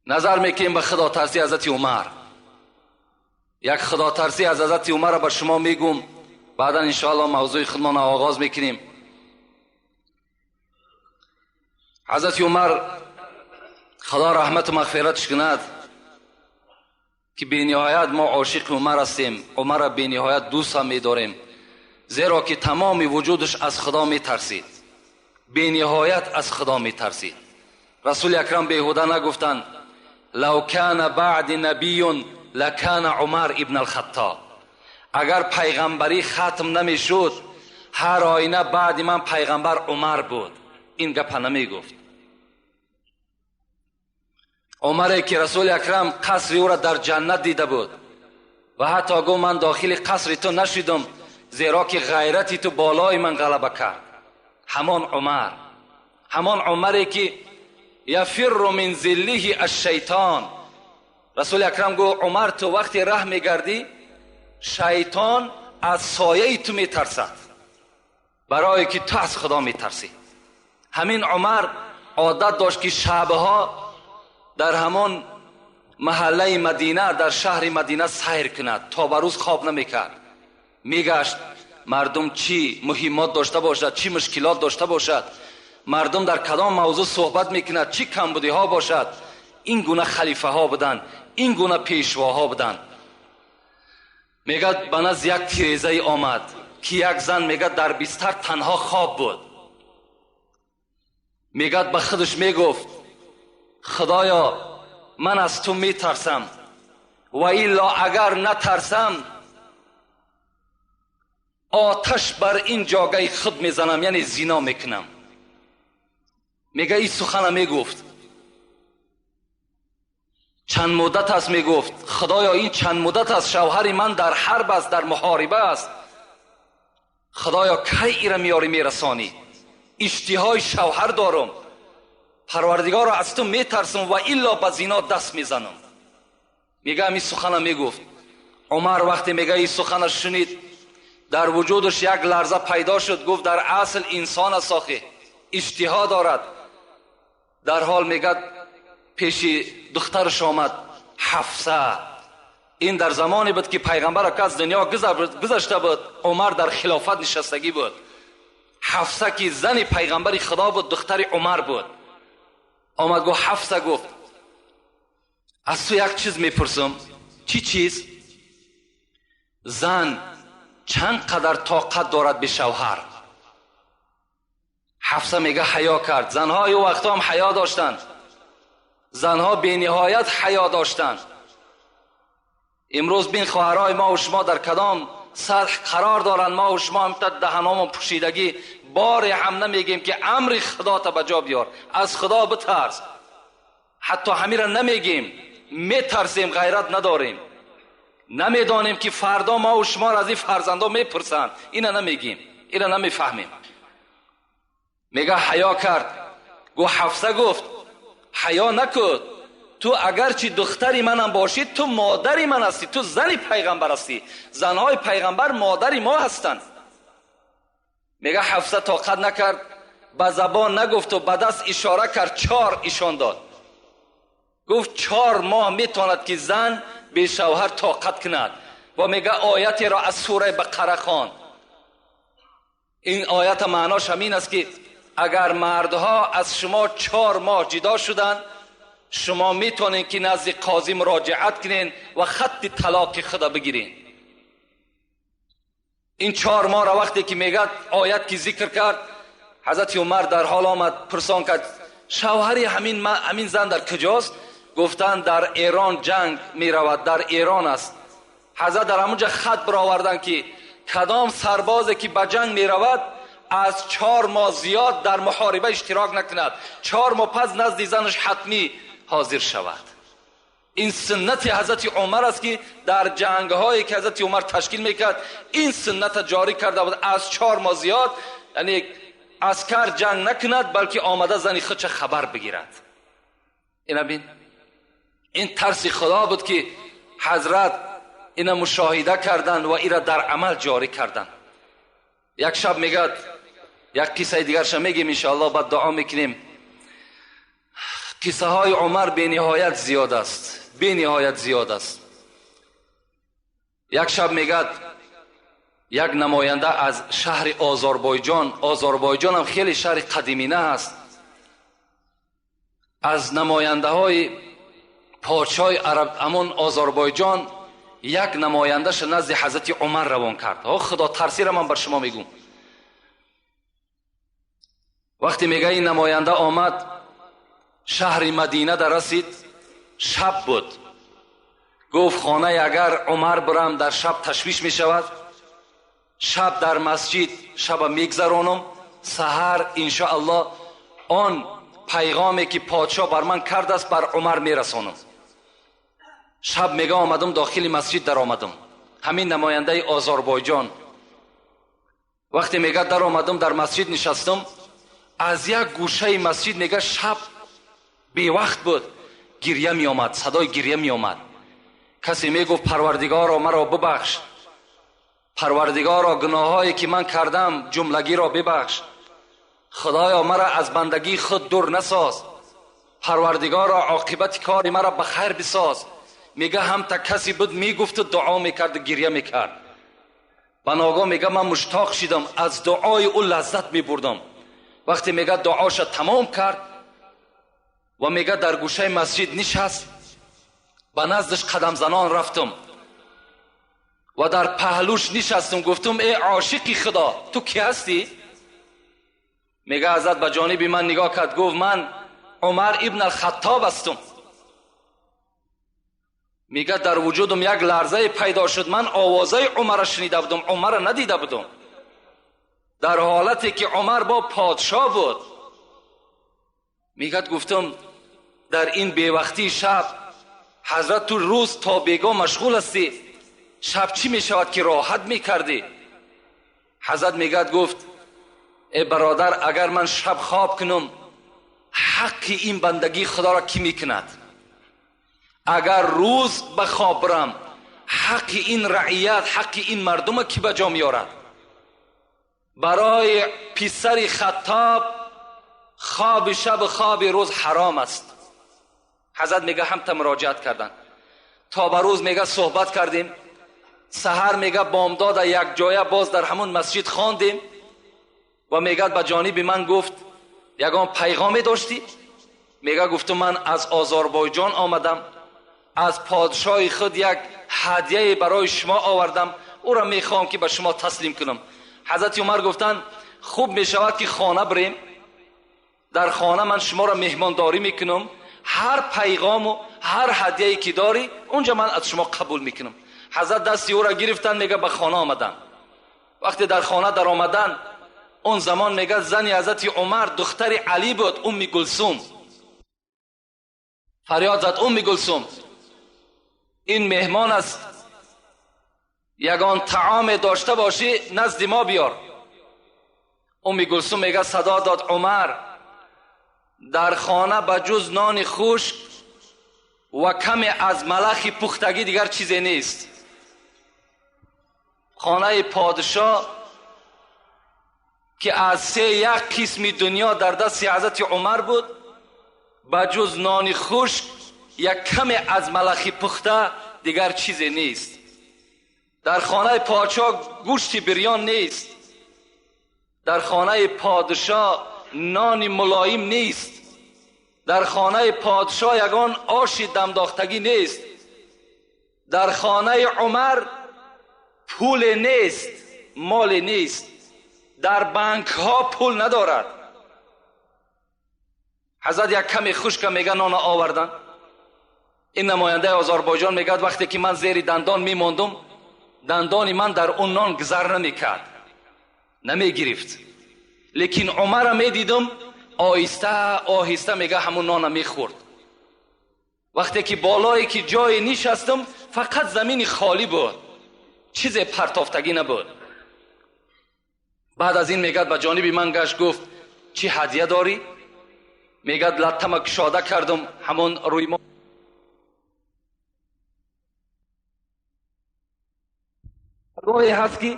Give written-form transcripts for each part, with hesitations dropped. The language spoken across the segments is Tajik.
Назар мекунем ба худотарсии ҳазрати Умар. Як худотарсӣ аз ҳазрати Умар ба шумо мегум, баъдан иншоаллоҳ мавзӯи худмон оғоз мекунем. Ҳазрати Умар худо раҳмату мағфиратш кунад, ки бениҳоят мо ошиқи Умар ҳастем, Умарро бениҳоят дӯст ҳам медорем, зеро ки тамоми вуҷудаш аз худо метарсид, бениҳоят аз худо метарсид. Расули акрам беҳуда нагуфтанд: лав кана баъди набиюн лакана Умар ибн алхаттоб. Агар пайғамбарӣ хатм намешуд, ҳар оина баъди ман пайғамбар Умар буд. Ин гапа намегуфт. Умаре ки Расули акрам қасри ӯро дар ҷаннат дида буд ва ҳатто гуфт: ман дохили қасри ту нашудам, зеро ки ғайрати ту болои ман ғалаба кард. Ҳамон Умар, ҳамон Умаре ки яфирру мин зиллиҳи аш-шайтон. Расули акрам гуфт: Умар, ту вақте раҳ мегардӣ, шайтон аз сояи ту метарсад, барое ки ту аз худо метарсӣ. Ҳамин Умар одат дошт ки шабҳо дар ҳамон маҳаллаи Мадина, дар шаҳри Мадина сайр кунад, то ба рӯз хоб намекард. Мегашт мардум чӣ муҳиммот дошта бошад, чӣ мушкилот дошта бошад, мардум дар кадом мавзӯъ суҳбат мекунад, чӣ камбудиҳо бошад. Ин гуна халифаҳо буданд, ин гуна пешвоҳо буданд. Мегӯяд ба назди як тирезае омад ки як зан, мегӯяд, дар бистар танҳо хоб буд. Мегӯяд ба худаш мегуфт: худоё, ман аз ту метарсам, ва илло агар натарсам, оташ бар ин ҷогаи худ мезанам, яъне зино мекунам. Мегӯяд ин сухана мегуфт. Чанд муддат аст мегуфт: худоё, ин чанд муддат аст шавҳари ман дар ҳарб аст, дар муҳориба аст, худоё кай ира меёрӣ мерасонӣ? Иштиҳои шавҳар дорам, парвардигоро аз ту метарсам ва илло ба зино даст мезанам. Мегӯяд ҳамин сухана мегуфт. Умар вақте мегӯяд ин сухана шунид, дар вуҷудаш як ларза пайдо шуд. Гуфт дар асл инсон аст, охи иштиҳо дорад. Дар ҳол мегӯяд пеши духтараш омад, Ҳафса. Ин дар замоне буд ки пайғамбар аз дунё гузашта буд, Умар дар хилофат нишастагӣ буд. Ҳафса ки зани пайғамбари худо буд, духтари Умар буд. Омад гуфт: Ҳафса, гуфт, аз ту як чиз мепурсам. Чӣ чиз? Зан чанд қадар тоқат дорад бе шавҳар? Ҳафса мега ҳаё кард. Занҳои ӯ вақтҳо ҳам ҳаё доштанд, занҳо бениҳоят ҳаё доштанд. Имрӯз бин хоҳарҳои мо ва шумо дар кадом сатҳ қарор доранд. Мо ва шумо ҳам та даҳаномон пӯшидагӣ, боре ҳам намегем ки амри худота ба ҷо биёр, аз худо битарс. Ҳатто ҳамира намегем, метарсем, ғайрат надорем, намедонем ки фардо мо ва шуморо аз ин фарзандо мепурсанд. Ина намегем, ина намефаҳмем. Мега ҳаё кард. Гуфт Ҳафса, гуфт ҳаё накун, ту агарчи духтари манам бошӣ, ту модари ман ҳастӣ, ту зани пайғамбар ҳастӣ, занҳои пайғамбар модари мо ҳастанд. Мега Ҳафса тоқат накард, ба забон нагуфту ба даст ишора кард, 4 ишон дод. Гуфт 4 моҳ метавонад ки зан бешавҳар тоқат кунад. Ва мега оятеро аз сураи Бақара хонд. Ин оята маънош ҳамин аст ки агар мардҳо аз шумо 4 моҳ ҷудо шуданд, шумо метавонед ки назди қозӣ муроҷиат кунед ва хатти талоқи худа бигиред. Ин 4 моҳро вақте ки мегӯяд оят ки зикр кард, ҳазрати Умар дар ҳол омад, пурсон кард: шавҳари ҳамин зан дар куҷост? Гуфтанд дар Эрон ҷанг меравад, дар Эрон аст. ҳазрат дар ҳамонҷа хат бароварданд ки кадом сарбозе ки ба ҷанг меравад аз 4 моҳ зиёд дар муҳориба иштирок накунад, 4 моҳ пас назди занаш ҳатмӣ ҳозир шавад. Ин суннати ҳазрати Умар аст ки дар ҷангҳое ки ҳазрати Умар ташкил мекард, ин суннатро ҷорӣ карда буд. Аз 4 моҳ зиёд, яъне аскар ҷанг накунад, балки омада зани худша хабар бигирад. Ина бин, ин тарси худо буд ки ҳазрат ина мушоҳида карданд ва ира дар амал ҷорӣ карданд. Як шаб мегӯяд, як қиссаи дигарша мегем иншоаллоҳ, баъд дуо мекунем. Қиссаҳои Умар бениҳоят зиёд аст, бениҳоят зиёд аст. Як шаб мегӯяд як намоянда аз шаҳри Озарбойҷон, Озарбойҷон ҳам хеле шаҳри қадимина аст, аз намояндаҳои подшоҳи араб ҳамон Озарбойҷон як намояндаша назди ҳазрати Умар равон кард. О худо тарсира ман бар шумо мегӯм. Вақте мега ин намоянда омад, шаҳри Мадина дар расид, шаб буд. Гуфт хонаи агар Умар бирам дар шаб ташвиш мешавад, шаб дар масҷид шаба мегзаронам, саҳар иншоаллоҳ он пайғоме ки подшоҳ бар ман кардааст бар Умар мерасонам. Шаб мега омадам дохили масҷид даромадам. Ҳамин намояндаи Озарбойҷон вақте мега даромадам дар масҷид нишастам, аз як гӯшаи масҷид мега шаб бевақт буд, гирья меомад, садои гирья меомад. Касе мегуфт парвардигоро маро бибахш, парвардигоро гуноҳҳое ки ман кардам ҷумлагиро бибахш, худоё маро аз бандагии худ дур насоз, парвардигоро оқибати кори маро ба хайр бисоз. Мега ҳамта касе буд мегуфту дуо мекарду гирья мекард. Ба ногоҳ мега ман муштоқ шидам, аз дуои ӯ лаззат мебурдам. Вақте мега дуоша тамом кард ва мега дар гӯшаи масҷид нишаст, ба наздаш қадамзанон рафтам ва дар паҳлӯш нишастам, гуфтам э ошиқи худо, ту кӣ ҳастӣ? Мега ҳазрат ба ҷониби ман нигоҳ кард, гуфт ман Умар ибн ал-Хаттоб ҳастам. Мега дар вуҷудам як ларзае пайдо шуд, ман овозаи Умарро шунида будам, Умарро надида будам. Дар ҳолате ки Умар бо подшоҳ буд. Мегӯяд гуфтам дар ин бевақтии шаб ҳазрат ту рӯз то бегоҳ машғул ҳастӣ, шаб чӣ мешавад ки роҳат мекардӣ? Ҳазрат мегӯяд гуфт э бародар, агар ман шаб хоб кунам ҳаққи ин бандагии худоро кӣ мекунад? Агар рӯз ба хоб бирам ҳаққи ин раият, ҳаққи ин мардума кӣ ба ҷо меорад? Барои писари Хаттоб хоби шаб хоби рӯз ҳаром аст. Ҳазрат мега ҳамта муроҷиат карданд. То ба рӯз мега суҳбат кардем, саҳар мега бомдода як ҷоя боз дар ҳамон масҷид хондем ва мега ба ҷониби ман гуфт ягон пайғоме доштӣ? Мега гуфту ман аз Озарбойҷон омадам, аз подшоҳи худ як ҳадияе барои шумо овардам, ӯро мехоҳам ки ба шумо таслим кунам. Ҳазрати Умар гуфтанд хуб мешавад ки хона бирем, дар хона ман шуморо меҳмондорӣ мекунам, ҳар пайғому ҳар ҳадияе ки дорӣ унҷа ман аз шумо қабул мекунам. Ҳазрат дасти ӯро гирифтанд, мега ба хона омаданд. Вақте дар хона даромаданд, он замон мега зани ҳазрати Умар духтари Алӣ буд, Умми Гулсум. Фарёд зад Умми Гулсум, ин меҳмон аст, ягон таоме дошта бошӣ назди мо биёр. Умми Гулсум мега садо дод Умар, дар хона ба ҷуз нони хушк ва каме аз малахи пухтагӣ дигар чизе нест. Хонаи подшоҳ ки аз се як қисми дунё дар дасти ҳазрати Умар буд, ба ҷуз нони хушк як каме аз малахи пухта дигар чизе нест. Дар хонаи подшоҳ гӯшти бирён нест, дар хонаи подшоҳ нони мулоим нест, дар хонаи подшоҳ ягон оши дамдохтагӣ нест, дар хонаи Умар пуле нест, моле нест, дар банкҳо пул надорад. Ҳазрат як каме хушка мега нона овардан. Ин намояндаи Озарбойҷон мегӯяд вақте ки ман зери дандон мемондум, дандони ман дар он нон гузар намекард, намегирифт. Лекин Умарро медидам оҳиста оҳиста мега ҳамун нона мехӯрд. Вақте ки болое ки ҷое нишастам, фақат замини холӣ буд, чизе партофтагӣ набуд. Баъд аз ин мегӯяд ба ҷониби ман гашт, гуфт чӣ ҳадия дорӣ? Мегӯяд латтама кушода кардам, ҳамон рӯи мо роҳе ҳаст ки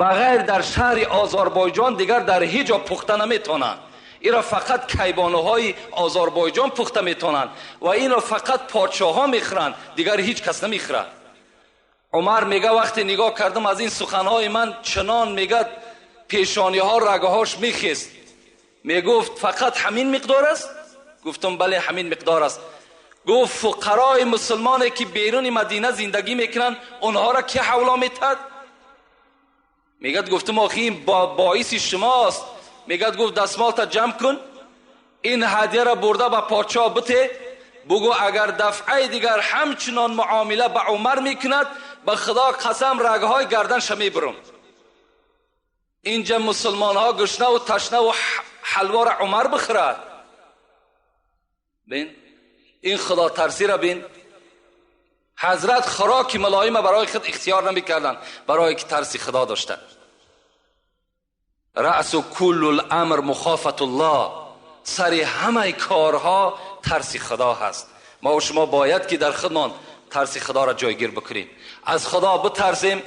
ба ғайр дар шаҳри Озарбойҷон дигар дар ҳеҷ ҷо пухта наметавонанд. ایرا فقط کیبانوهای آذربایجان پخته میتونن و این را فقط پادشاه ها میخورند، دیگر هیچ کس نمیخورد. عمر میگه وقتی نگاه کردم از این سخنهای من چنان میگه پیشانی ها رگهاش میخست. میگفت فقط همین مقدار است؟ گفتم بله همین مقدار است. گفت فقرای مسلمانی که بیرون مدینه زندگی میکنن اونها را که حولا میتد؟ میگه گفتم آخی این باعث شماست. میگه گفت دستمال تا جمع کن، این هدیه را برده به پادشاه بته، بگو اگر دفعه دیگر همچنان معامله به عمر میکند به خدا قسم رگهای گردنش میبرم. اینجا مسلمان ها گشنه و تشنه و حلوا را عمر بخورد. بین این خدا ترسی را بین. حضرت خوراک ملایم برای خود اختیار نمیکردن، برای که ترسی خدا داشتن. رأس کل الامر مخافت الله، سر همه کارها ترسی خدا هست. ما و شما باید که در خودمان ترسی خدا را جایگیر بکنیم، از خدا بترسیم.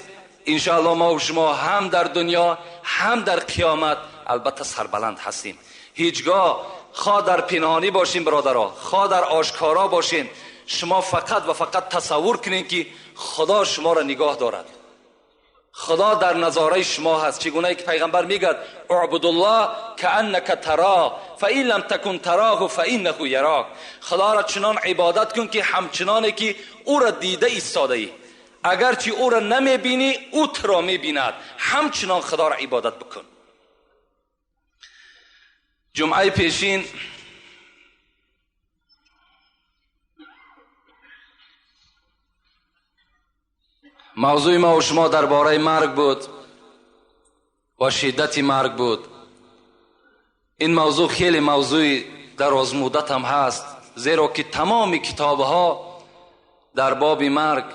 انشاءالله ما و شما هم در دنیا هم در قیامت البته سربلند هستیم. هیچگاه خواه در پنهانی باشیم برادرها، خواه در آشکارا باشیم، شما فقط و فقط تصور کنین که خدا شما را نگاه دارد، خدا در نظاره شما هست. چگونه که پیغمبر میگد اعبد الله کأنک تراه فإن لم تکن تراه فإنه یراک. خدا را چنان عبادت کن که همچنانه که او را دیده ایستاده ای، اگرچه او را نمیبینی او تو را میبیند، همچنان خدا را عبادت بکن. جمعه پیشین موضوع ما و شما درباره مرگ بود و شدت مرگ بود. این موضوع خیلی موضوع دراز مدت هم هست، زیرا که تمام کتابها در باب مرگ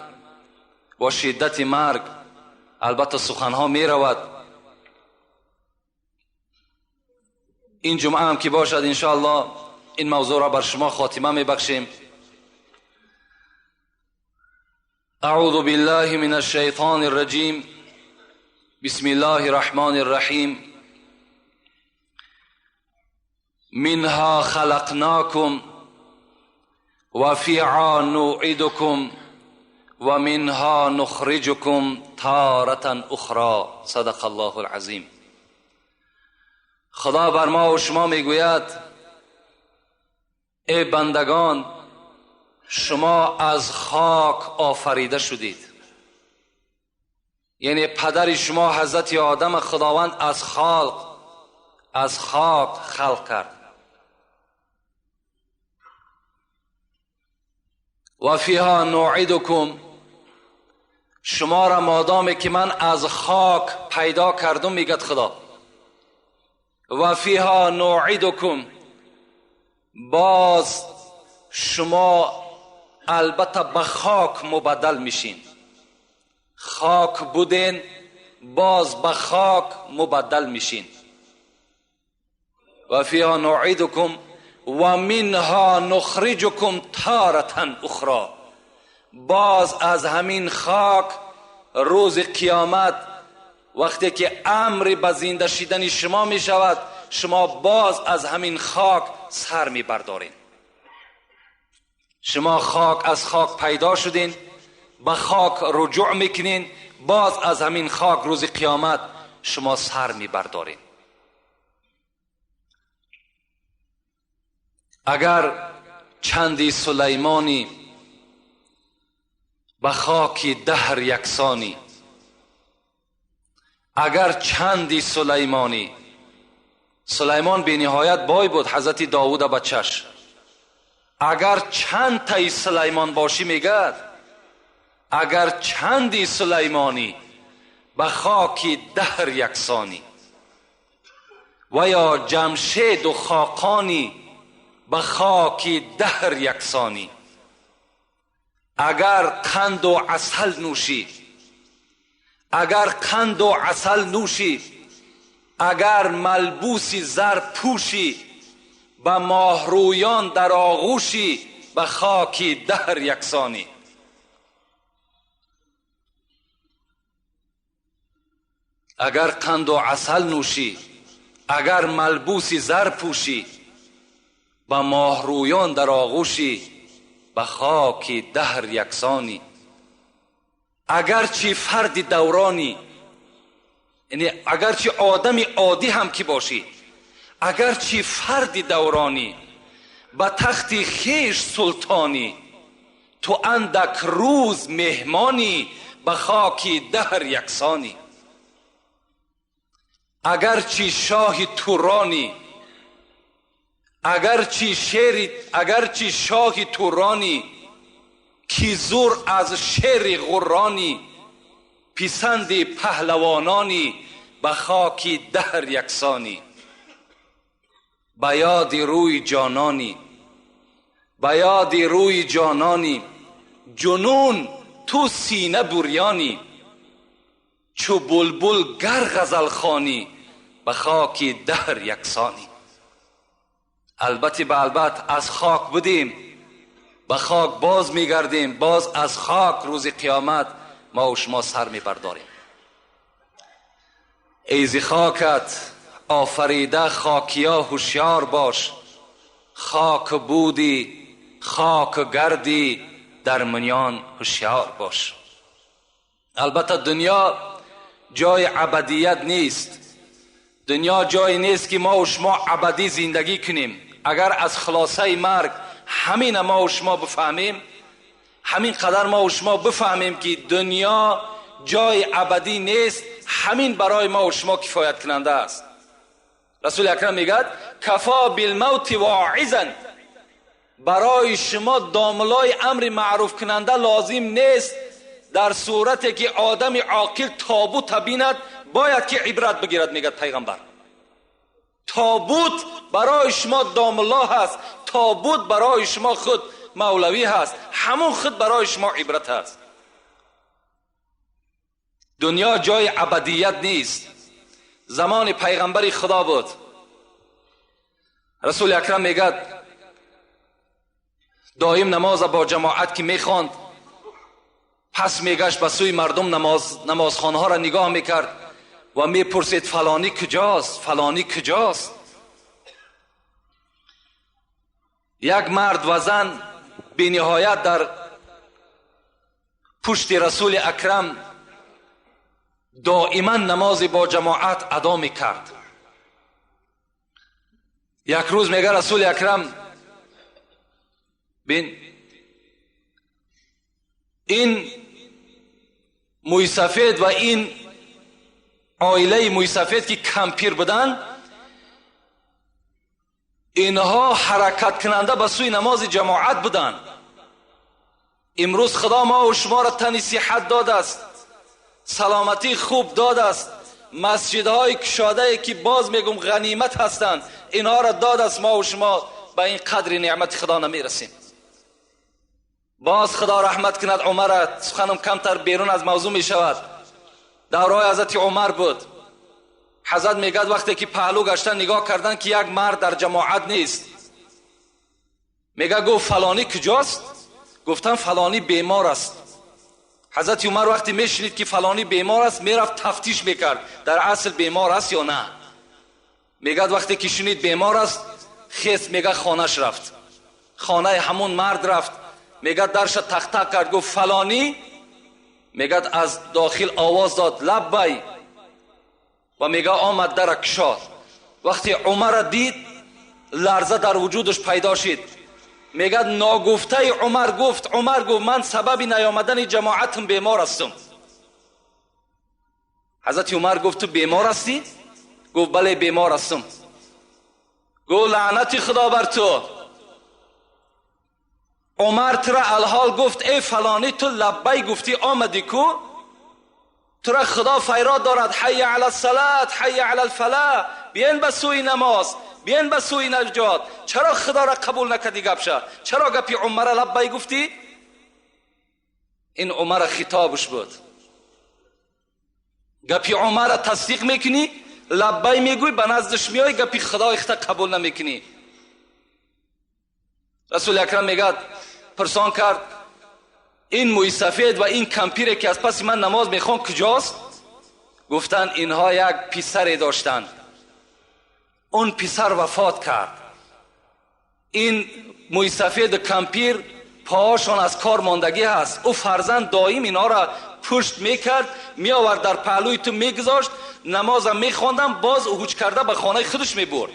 و شدت مرگ البته سخنها می رود. این جمعه هم که باشد انشاءالله این موضوع را بر شما خاتمه می بخشیم. اعوذ بالله من الشیطان الرجیم، بسم الله الرحمن الرحیم. منها خلقناکم و فیها نعیدکم و منها نخرجکم تارة اخرى. صدق الله العظیم. خدا بر ما و شما میگوید ای بندگان، شما از خاک آفریده شدید. یعنی پدر شما حضرت آدم خداوند از خلق، از خاک خلق کرد. و فیها نعیدکم، شما را مادامی که من از خاک پیدا کردم میگد خدا، و فیها نعیدکم، باز شما البته به خاک مبدل میشین. خاک بودین باز به خاک مبدل میشین. و فیها نعیدکم و منها نخرجکم تارة اخرى، باز از همین خاک روز قیامت وقتی که امر به زنده شدن شما می شود، شما باز از همین خاک سر می بردارین. شما خاک از خاک پیدا شدین، به خاک رجوع میکنین، باز از همین خاک روز قیامت شما سر می بردارین. اگر چندی سلیمانی به خاک دهر یکسانی، اگر چندی سلیمانی، سلیمان بی نهایت بای بود حضرت داوود بچش، اگر چند تای سلیمان باشی میگد، اگر چندی سلیمانی به خاک دهر یکسانی، و یا جمشید و خاقانی به خاک دهر یکسانی، اگر قند و عسل نوشی، اگر قند و عسل نوشی، اگر ملبوس زر پوشی، به ماهرویان در آغوشی، به خاک دهر یکسانی. اگر قند و عسل نوشی، агар малбуси зар пӯшӣ, ба моҳрӯён дар оғӯшӣ, ба хоки даҳр яксонӣ. Агарчи фарди давронӣ, яъне агарчи одами оддӣ ҳам ки бошӣ, агарчи фарди давронӣ, ба тахти хеш султонӣ, ту андак рӯз меҳмонӣ, ба хоки даҳр яксонӣ. Агарчи шоҳи туронӣ, агарчи шоҳи туронӣ, ки зур аз шери ғурронӣ, писанди паҳлавононӣ, ба хоки даҳр яксонӣ. Ба ёди рӯи ҷононӣ, ба ёди рӯи ҷононӣ, ҷунун ту сина бурёнӣ, чу булбул гар ғазал хонӣ, ба хоки даҳр яксонӣ. Албатта ба албат аз хок будем, ба хок боз мегардем, боз аз хок рӯзи қиёмат мо ва шумо сар мебардорем. Эй зи хокат офарида хокия ҳушёр бош, хок будӣ хок гардӣ дар миён ҳушёр бош. Албатта дунё ҷои абадият нест, дунё ҷое нест ки мо ва шумо абадӣ зиндагӣ кунем. Агар аз хулосаи марг ҳамин мо ва шумо бифаҳмем, ҳамин қадар мо ва шумо бифаҳмем ки дунё ҷои абадӣ нест, ҳамин барои мо ва шумо кифоят кунанда аст. Расули акрам мегӯяд кафо билмавти воизан, барои шумо домлои амри маъруф кунанда лозим нест. Дар сурате ки одами оқил тобута бинад бояд ки ибрат бигирад, мегӯяд пайғамбар. Тобут барои шумо домло ҳаст, тобут барои шумо худ мавлавӣ ҳаст, ҳамон худ барои шумо ибрат ҳаст. Дунё ҷои абадият нест. Замони пайғамбари худо буд, расули акрам мегӯяд доим намоза бо ҷамоат ки мехонд, пас мегашт ба сӯи мардум, намозхонаҳоро нигоҳ мекард ва мепурсид фалонӣ куҷост, фалонӣ куҷост. Як мард ва зан бениҳоят дар пушти расули акрам доиман намози бо ҷамоат адо мекард. Як рӯз мега расули акрам бин, ин мӯйсафед ва ин оилаи мӯйсафед ки кампир буданд, инҳо ҳаракаткунанда ба сӯи намози ҷамоат буданд. Имрӯз худо мо ва шуморо тани сиҳат додааст, саломатии хуб додааст, масҷидҳои кушодае ки боз мегум ғанимат ҳастанд, инҳоро додааст. Мо ва шумо ба ин қадри неъмати худо намерасем. Боз худо раҳмат кунад Умара, суханам камтар берун аз мавзӯъ мешавад. Давраи ҳазрати Умар буд. Ҳазрат мегӯяд вақте ки паҳлӯ гаштан нигоҳ кардан ки як мард дар ҷамоат нест, мегӯяд гуфт фалонӣ куҷост? Гуфтан фалонӣ бемор аст. Ҳазрати Умар вақте мешунид ки фалонӣ бемор аст, мерафт тафтиш мекард дар асл бемор аст ё на. Мегӯяд вақте ки шунид бемор аст, хес мегӯяд хонаш рафт, хонаи ҳамон мард рафт. Мегӯяд дарша тахта кард, гуфт фалонӣ. Мегӯяд аз дохил овоз дод лаббай, ва мегӯяд омад дара кушод. Вақте Умарро дид, ларза дар вуҷудаш пайдо шид. Мегӯяд ногуфтаи Умар гуфт, Умар гуфт ман сабаби наёмадани ҷамоатам бемор ҳастам. Ҳазрати Умар гуфт ту бемор ҳастӣ? Гуфт бале бемор ҳастам. Гуфт лаънати худо бар ту. Умар тура алҳол гуфт эй фалонӣ, ту лаббай гуфтӣ омадӣ ку? Тура худо файрод дорад ҳайя ала салат, ҳайя ала алфалаҳ, биен ба сӯи намоз, биен ба сӯи наҷот. Чаро худоро қабул накардӣ гапша? Чаро гапи Умара лаббай гуфтӣ? Ин Умара хитобаш буд. Гапи Умара тасдиқ мекунӣ, лаббай мегӯй, ба наздаш меоӣ, гапи худои худта қабул намекунӣ. Расули акрам мегӯяд пурсон кард ин мӯйсафед ва ин кампире ки аз паси ман намоз мехонд куҷост? Гуфтанд инҳо як писаре доштанд. Он писар вафот кард. Ин мӯйсафеду кампир поҳошон аз кор мондагӣ ҳаст. Ӯ фарзанд доим инҳоро пушт мекард, меовард, дар паҳлӯи ту мегузошт, намозам мехондам, боз ҳуҷ карда ба хонаи худаш мебурд.